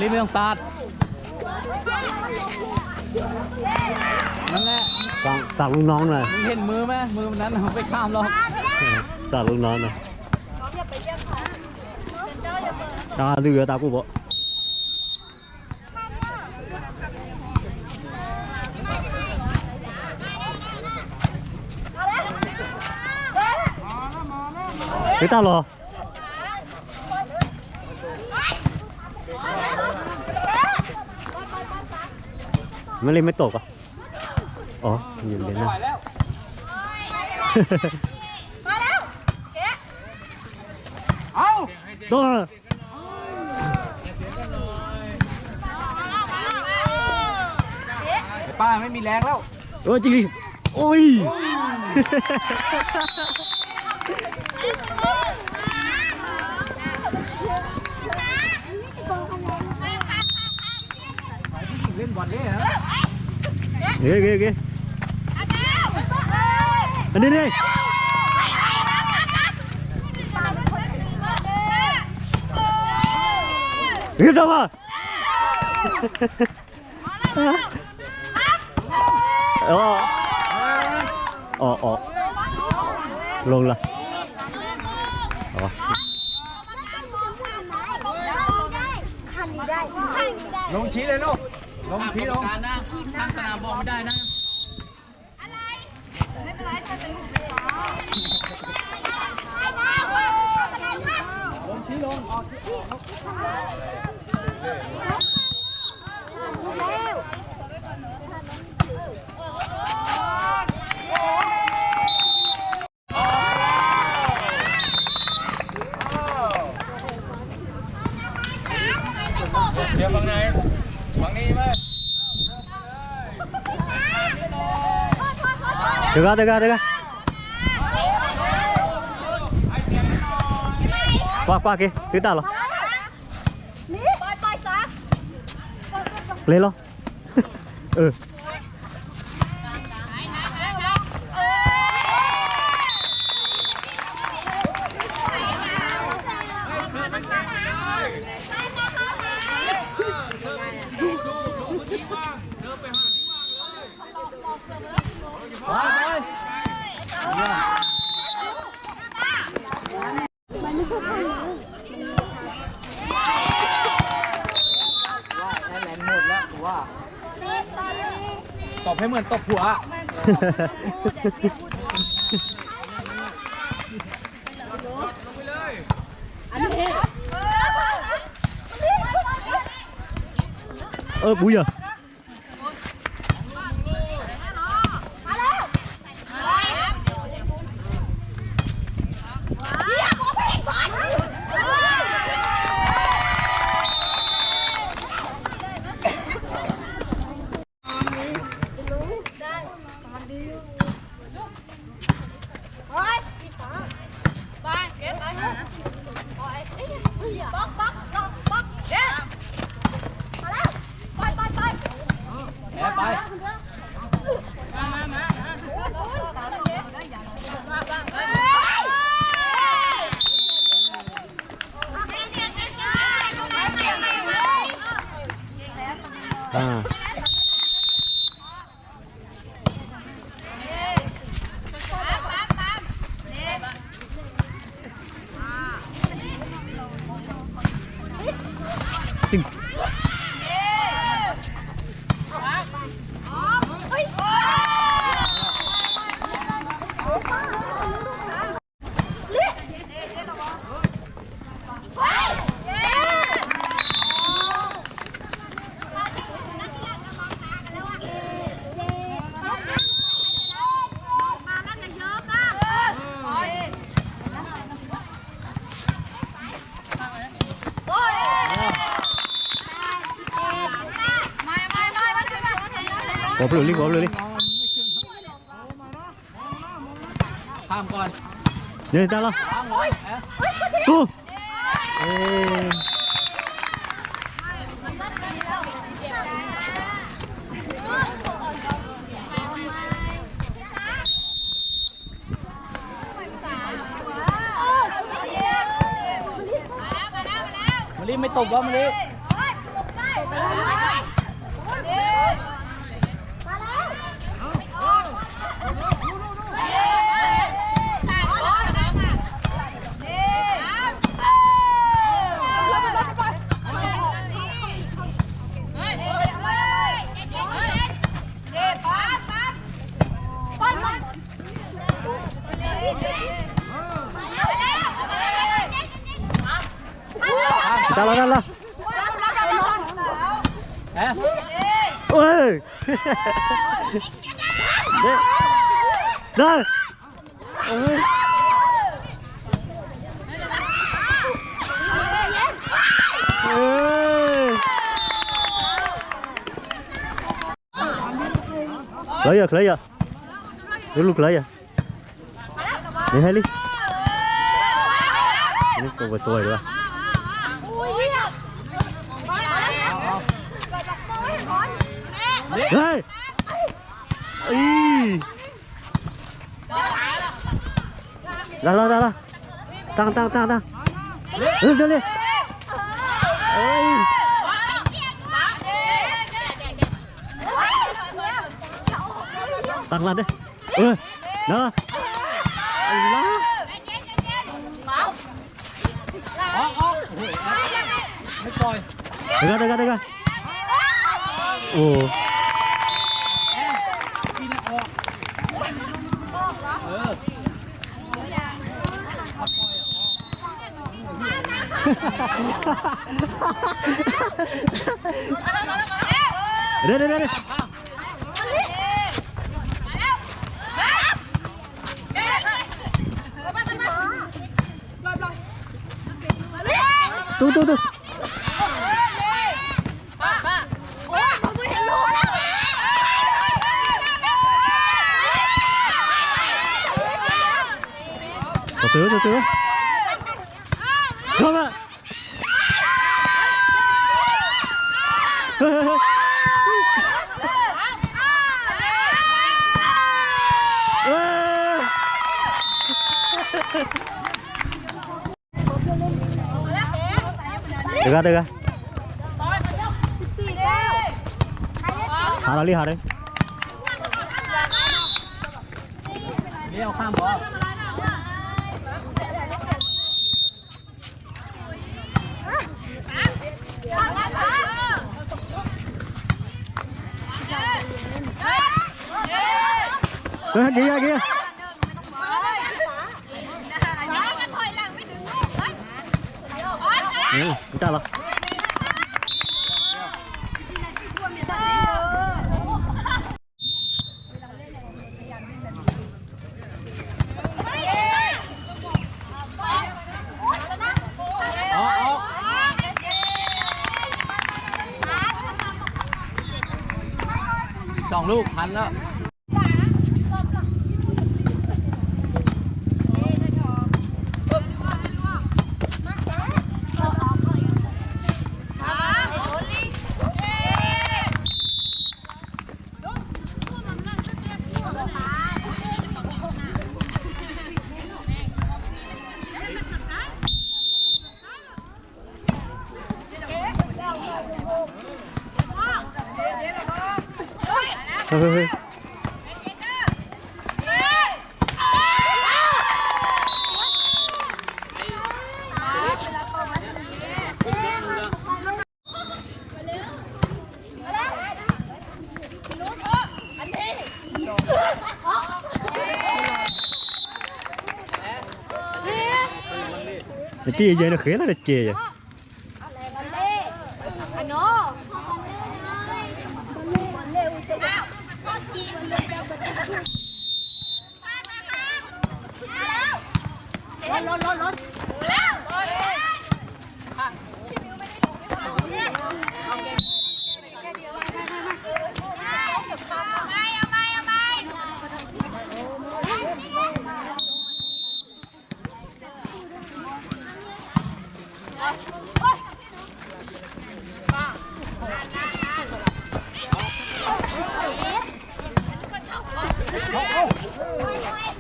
รีบไม่ต้องตัด นั่นแหละ สั่ง สั่งลูกน้องหน่อย มึงเห็นมือไหม มือมันนั้นน่ะ มันไปข้ามหรอก สั่งลูกน้องหน่อย ตาดื้อตากูบอก เฮ้ย ตาหล่อ ไม่เล่นไม่ตกอ่ะ อ๋อ อยู่เล่นนะ มาแล้ว เก๋ เอา โดน ป้าไม่มีแรงแล้ว เออ จริงดิ โอ้ย เล่นบอลเนี่ยเหรอ เฮ้ย เฮ้ย เฮ้ย อันนี้นี่ เฮ้ย เจ้ามา อ๋อ อ๋อ อ๋อ ลงละ อ๋อ ลงชี้เลยลูก ลงชี้ลง ข้างสนามบอกไม่ได้นะ เดี๋ยวฝั่งไหน ฝั่งนี้ไหม တဂၤ တဂၤ တဂၤ ကွၢ် ကွၢ်က့ၤ သုတၢ်လီၤ လဲၤလီၤ အၢ ว่าแอร์แลนด์หมดแล้วกูว่า ตบให้เหมือนตบหัวอะ เออ บุยเหรอ ပှၤပျိလံ ပှၤပျိလံ ข้ามก่อน เนี่ย ได้แล้ว ข้ามก่อน เอ๊ะ ตู้ เอ้ย มาลิไม่ตบวะ มาลิ Ôi. Đây. Ôi. Ôi. Khởi giờ, khởi giờ. Lu lu khởi giờ. Đi hai ly. Ly, tôi vừa xuôi được. Ê. Ê. Ra lo, ra lo. Tăng, tăng, tăng, tăng. Ê, đi, đi. Ê. Tăng lên đi. Ê, đó. Ê, đó. Ơ, ơ, ủa, ủa. Đừng ra, đừng ra, đừng ra. Ồ. Đây, đây, đây, đây. Tu, tu, tu. Từ từ, từ từ. Không ạ. Đừng ra, đừng ra. Hả, đi, hả đi. Ơ, kìa, kìa. Ừ, ta lo. Ơ, ơ. Sòng luôn, thành đó. နတံၢ်ယဲၢ်နဃ့လၢတကဲယဲၢ်.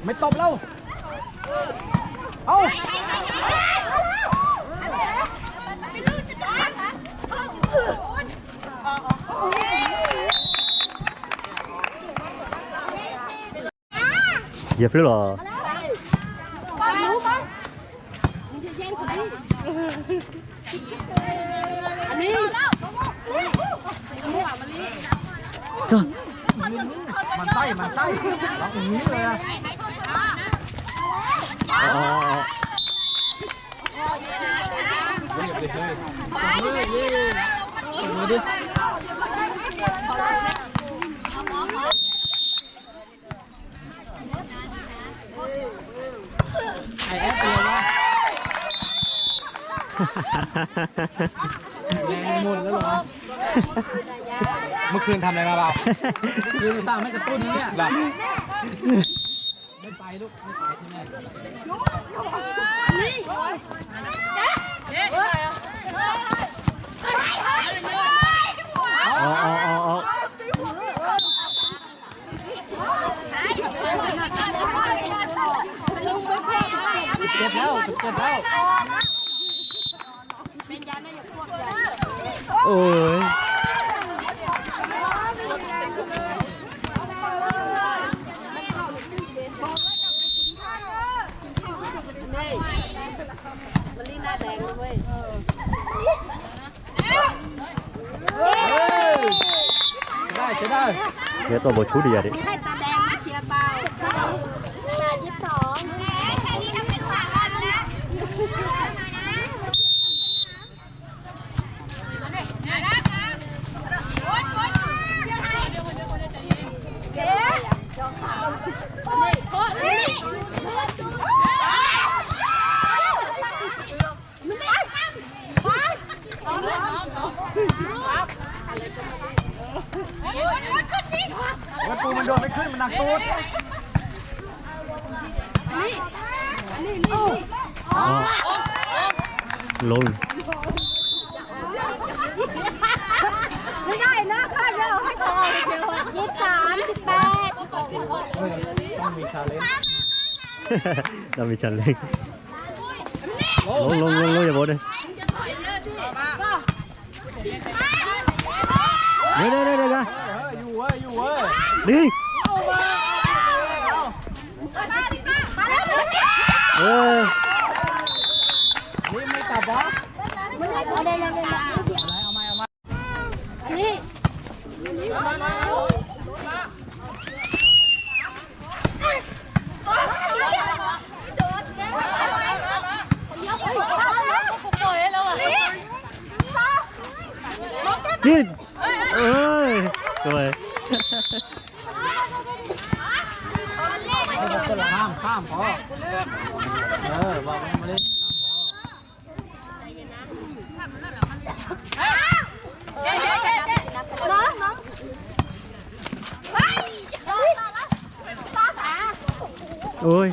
Mày tộp lâu. Ô. Giờ phút lò. Cho. Bàn tay, bàn tay. Đó, cũng nghĩ là. Ờ, ờ, ờ. Đi. เมื่อคืนทำอะไรมาบ้าง เมื่อคืนสั่งไม่กระตุ้นนะเนี่ย เหรอ ไม่ไปลูก ไม่ไปที่แม่ เอาเอาเอาเอา สิบเจ็ดแล้ว สิบเจ็ดแล้ว โอ้ย ได้ ใช้ได้ เดี๋ยวตัวบทชุดอีกอย่างดิ ให้ตาแดงมาเชียร์เปล่า แปดสิบสอง แล้วปูมันโดดไม่ขึ้น มันหนักตูด อ๋อ ลง ไม่ได้นะ ข้าจะเอาให้พอ ยี่สิบสาม สิบแปด ต้องมีชาเลนจ์ ต้องมีชาเลนจ์ ลง ลง ลง ลง อย่าโบดเลย เดี๋ยว เดี๋ยว เดี๋ยว เดี๋ยว เฮ้ย อยู่เว้ย อยู่เว้ย นี่ เออ นี่ไม่กลับวะ เอาเลย เอามา เอามา อันนี้ นี่ เอ้ย สวย ข้าม ข้าม พอ เออ บอกมันมาเล่น ข้าม พอ โอ้ย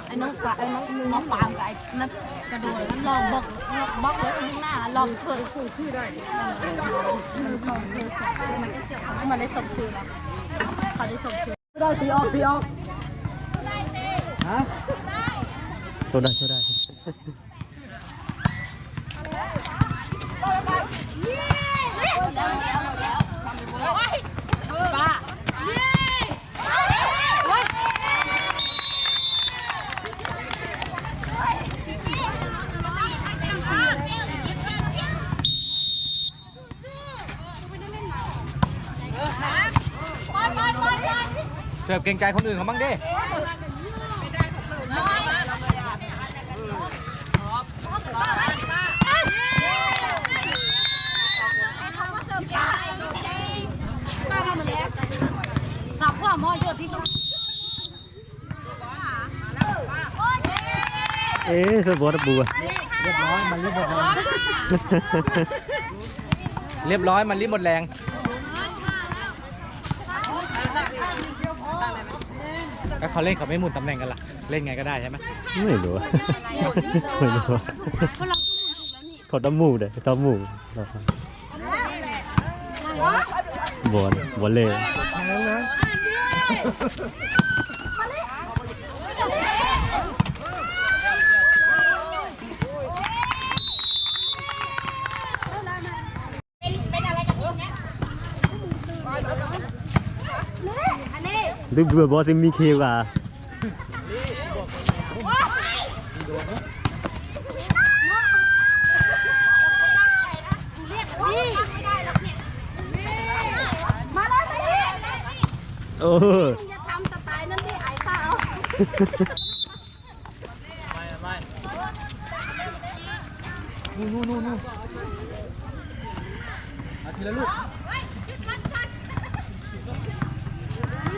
ไอ้น้องสาว ไอ้น้อง น้องปาล์มกับไอ้นั่นกระโดดแล้วลองบล็อก บล็อกไว้ข้างหน้า ลองเถอะ มันได้สองชื่อแล้ว เขาได้สองชื่อ ได้ ตีออก ตีออก ฮะ โทษได้ โทษได้ เสิร์ฟเกรงใจคนอื่นเขาบ้างดิ เอ๊ะ เธอบอสปูอะ เรียบร้อย มันรีบหมดแรง เรียบร้อย มันรีบหมดแรง แล้วเขาเล่นเขาไม่หมุนตำแหน่งกันล่ะ เล่นไงก็ได้ใช่ไหม ไม่รู้อะ ไม่รู้อะ เขาต้องหมุนเด้อ ต้องหมุน บอล บอลเลย ဒုးဘျုးဘီသ့ၣ်မံခ့ဂၤ มาแล้วพี่ เออ มึงจะทำสไตล์นั้นที่ไอ้เปล่า ไม่ ไม่ นู่น นู่น นู่น นู่น เอาทีละลูก เฮ้ย หยุดมันก่อน นี่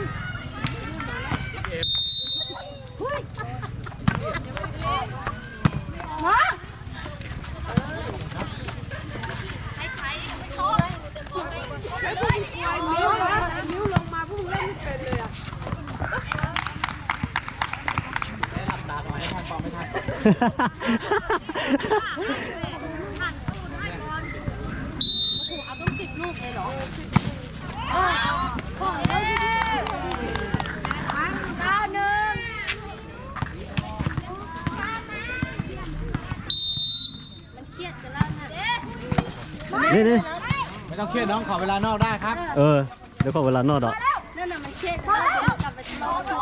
โอ้โห เอาต้องสิบลูกเลยเหรอ เออ ขอเยอะๆ เก้าหนึ่ง มันเครียดจะเล่านะ นี่นี่ ไม่ต้องเครียดน้อง ขอเวลานอกได้ครับ เออ เดี๋ยวขอเวลานอกดอก นั่นน่ะมันเครียดจะเล่า เดี๋ยวกลับไปทะเลาะกั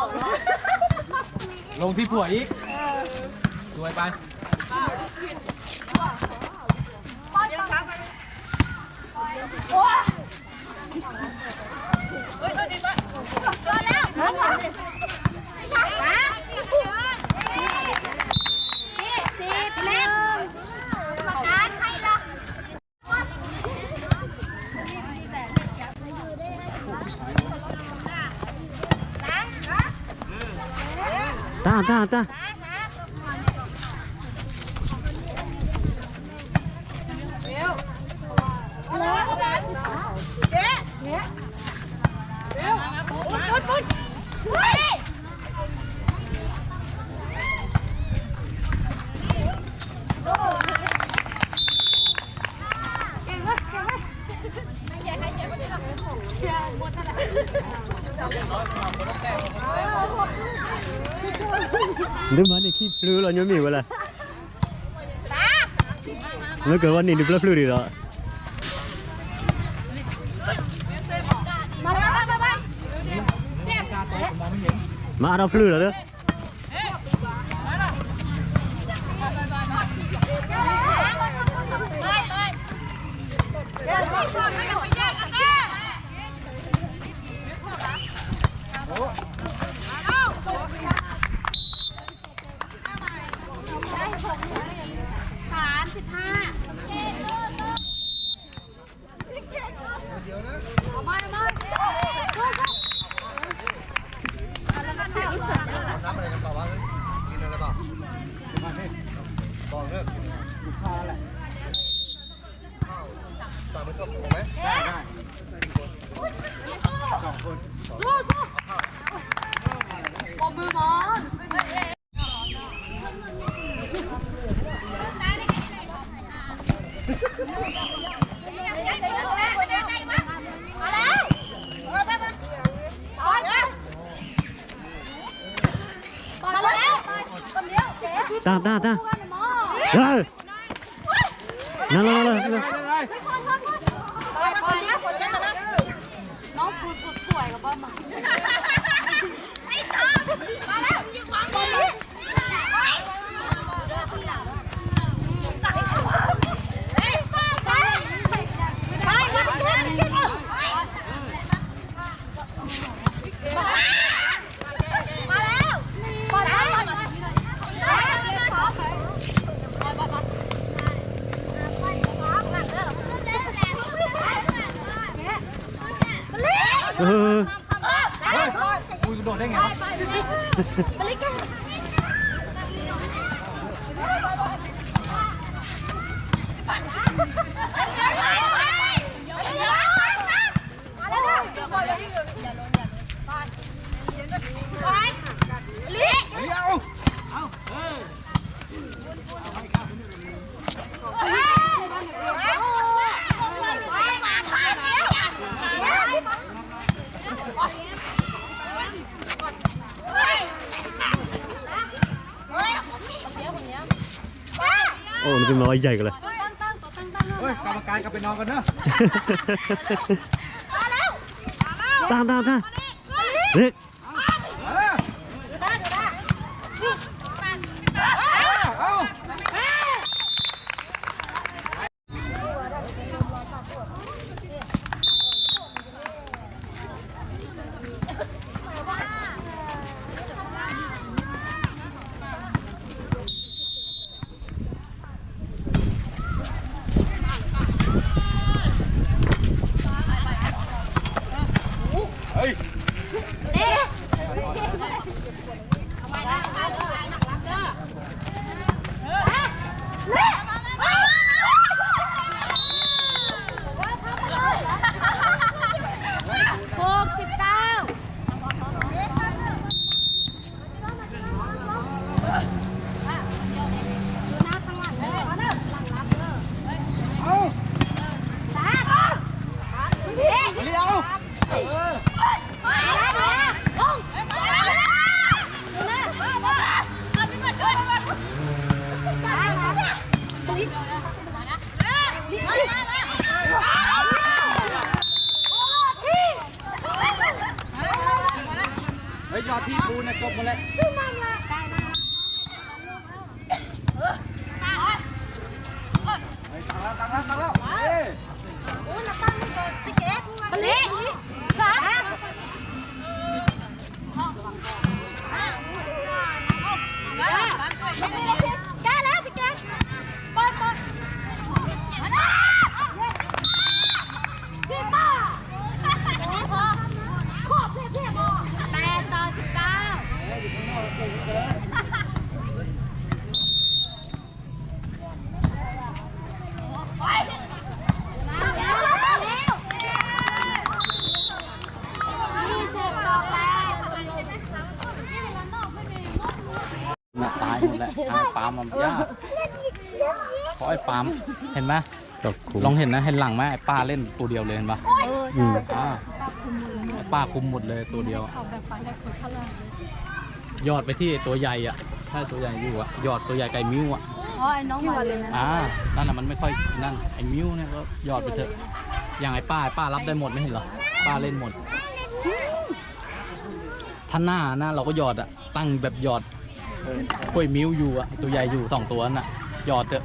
น ลงที่ผัวอีก เออ สวยไป ตา ตา ตา ဒ်မၤန့ၣ် ခံဖျၢၣ်လီၤ ညီမ့ၢ်ဝဲလဲၣ် မ့ၢ်ကဝဲန့ၣ် ဒုးဖျၢၣ်ဖျၢၣ်ဒံးဒီး မၤအါထီၣ်ဖျၢၣ်လီၤ สามสิบห้า เอามา เอามา เอาน้ำอะไรกันเปล่าวะ กินอะไรเปล่า บอกเลิกกิน สั่งเป็นตัวผงไหม ได้ ได้ สองคน สู้ สู้ ปรบมือหมอ มาแล้ว เออ ไป ไป มาแล้ว ตา ตา ตา เฮ้ย นั่นเลย นั่นเลย นั่นเลย น้องกูสุดสวยกับบ้ามา ไม่ชอบ มาแล้ว อยู่ฝั่งนี้ เออ เฮ้ย กูจะโดดได้ไงวะ โอ้ นี่เป็นมาว่าใหญ่กันเลย เฮ้ย กรรมการกลับไปนอนกันเนอะ ตั้ง ตั้ง ตั้ง เฮ้ย เฮ้ย เอาใหม่นะ เอาใหม่นะ ยอดที่ปูนะจบหมดแล้ว น่ะ ตายหมดแหละ ทางปาล์มมันยาก เพราะไอ้ปาล์ม เห็นไหม ลองเห็นนะ เห็นหลังไหม ไอ้ป้าเล่นตัวเดียวเลย เห็นปะ อืม อ่า ไอ้ป้าคุมหมดเลยตัวเดียว หยอดไปที่ไอ้ตัวใหญ่อะ ถ้าตัวใหญ่อยู่อะ หยอดตัวใหญ่ไก่มิ้วอะ อ๋อ ไอ้น้องมันเลยนะ อ่า นั่นน่ะมันไม่ค่อยนั่น ไอ้มิ้วเนี่ยก็หยอดไปเถอะ อย่างไอ้ป้า ไอ้ป้ารับได้หมดไม่เห็นเหรอ ป้าเล่นหมด ถ้าหน้านะ เราก็หยอดอะ ตั้งแบบหยอด กล้วยมิ้วอยู่อะ ตัวใหญ่อยู่สองตัวนั่นน่ะ หยอดเถอะ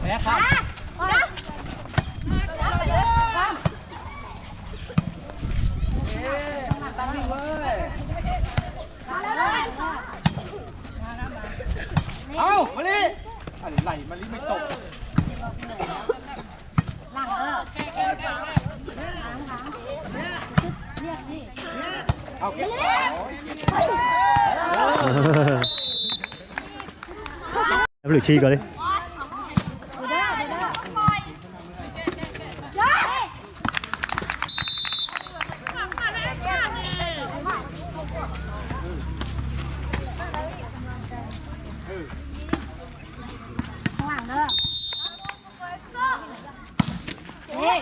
แพ้ครับ เอา มาลิ อะไร มาลิไม่ตก หลังเออ เรียกสิ เอา เก็บ หลุดชีก่อนดิ ข้างหลังเด้อ เฮ้ย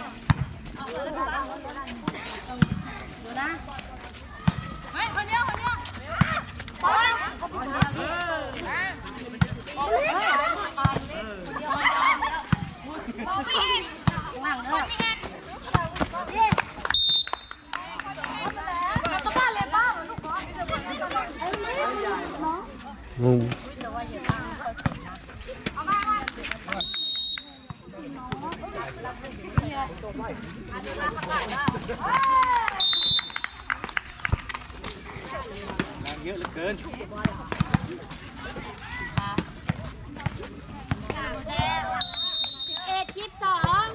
ดูนะ เฮ้ย คนเดียว คนเดียว ข้างหลังเด้อ อืม แรงเยอะเหลือเกิน สิบเอ็ด ยี่สิบสอง